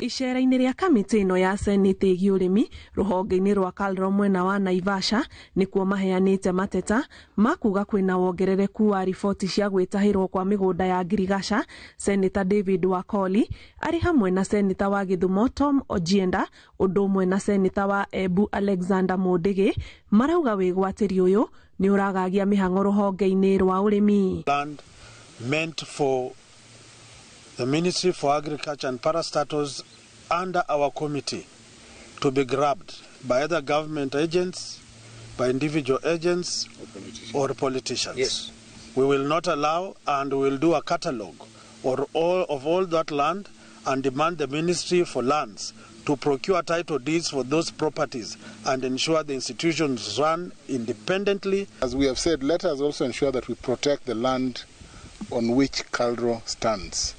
Icera-inĩ rĩa kamĩtĩ ĩno ya senate ĩgiĩ ũrĩmi rũhonge-inĩ rwa KALRO mwena wa Naivasha, nĩkuo maheanĩte mateta ma kuga kwĩna wongerereku wa riboti cia gwĩtahĩrwo kwa mĩgũnda ya ngirigaca. Senator David Wakoli arĩ hamwe na Senator wa Gĩthumo Tom Ojienda, ũndũ ũmwe na Senator wa Embu Alexander Mũndĩgĩ, marauga wĩgwatĩri ũyũ nĩ ũragagia mĩhang'o rũhonge-inĩ rwa ũrĩmi. Land meant for the Ministry for Agriculture and Parastatals under our committee to be grabbed by either government agents, by individual agents, or politicians. We will not allow, and we will do a catalogue or all of all that land and demand the Ministry for Lands to procure title deeds for those properties and ensure the institutions run independently. As we have said, let us also ensure that we protect the land on which KALRO stands.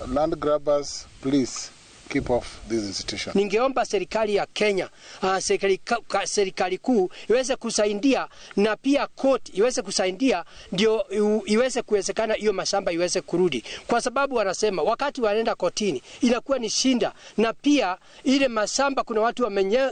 Land grabbers, please keep off this institution. Ningeomba serikali ya Kenya, serikali kuu iweze kusaidia na pia court iweze kusaidia ndio iweze kuwezekana hiyo mashamba iweze kurudi, kwa sababu wanasema wakati wanaenda kotini inakuwa ni shinda, na pia ile mashamba kuna watu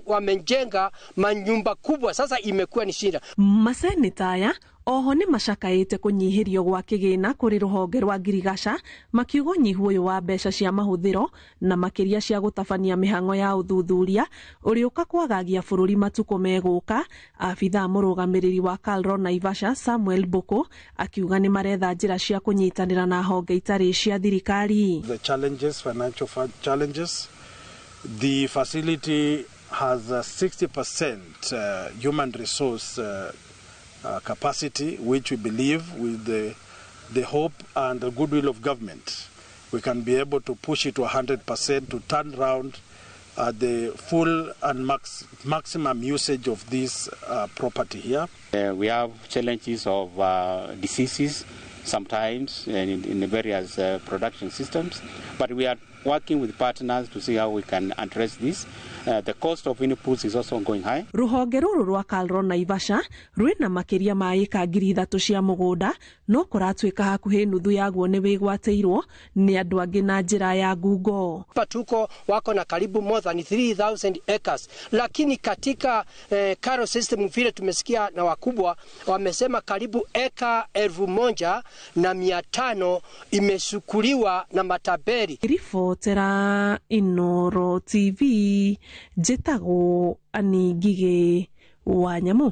wamejenga manyumba kubwa, sasa imekuwa ni shinda. Maseneta aya oho nĩ macakaĩte kũnyihĩrio gwa kĩgĩna kũrĩ rũhonge rwa ngirigaca, makiuga ũnyihu ũyũ wa mbeca cia mahũthĩro na makĩria cia gũtabania mĩhang'o ya ũthuthuria ũrĩũka kwagagia bũrũri matukũ megũka. Abithaa mũrũgamĩrĩri wa KALRO Naivasha Samuel Mbũkũ akiuga nĩ maretha njĩra cia kũnyitanĩra na honge itarĩ cia thirikari. The challenges, financial challenges, the facility has a 60% human resource capacity, which we believe with the hope and the goodwill of government, we can be able to push it to 100% to turn round the full and maximum usage of this property here. We have challenges of diseases sometimes in the various production systems, but we are working with partners to see how we can address this. The cost of inputs is also going high. Rũhonge rũrũ rwa KALRO Naivasha rwĩna makĩria ma ĩka 3,000 cia mũgũnda, no kũratuĩka hakuhĩ nuthu yaguo nĩ wĩgwatĩirwo nĩ andũ angĩ na njĩra ya ngungo. Hapa tuko wako na karibu more than 3000 acres, lakini katika KALRO system vile tumesikia na wakubwa wamesema karibu eka 1,500 imechukuliwa na matapeli. Ribotera Inoro TV, njĩtagwo Ani Ngigĩ wa Nyamũ.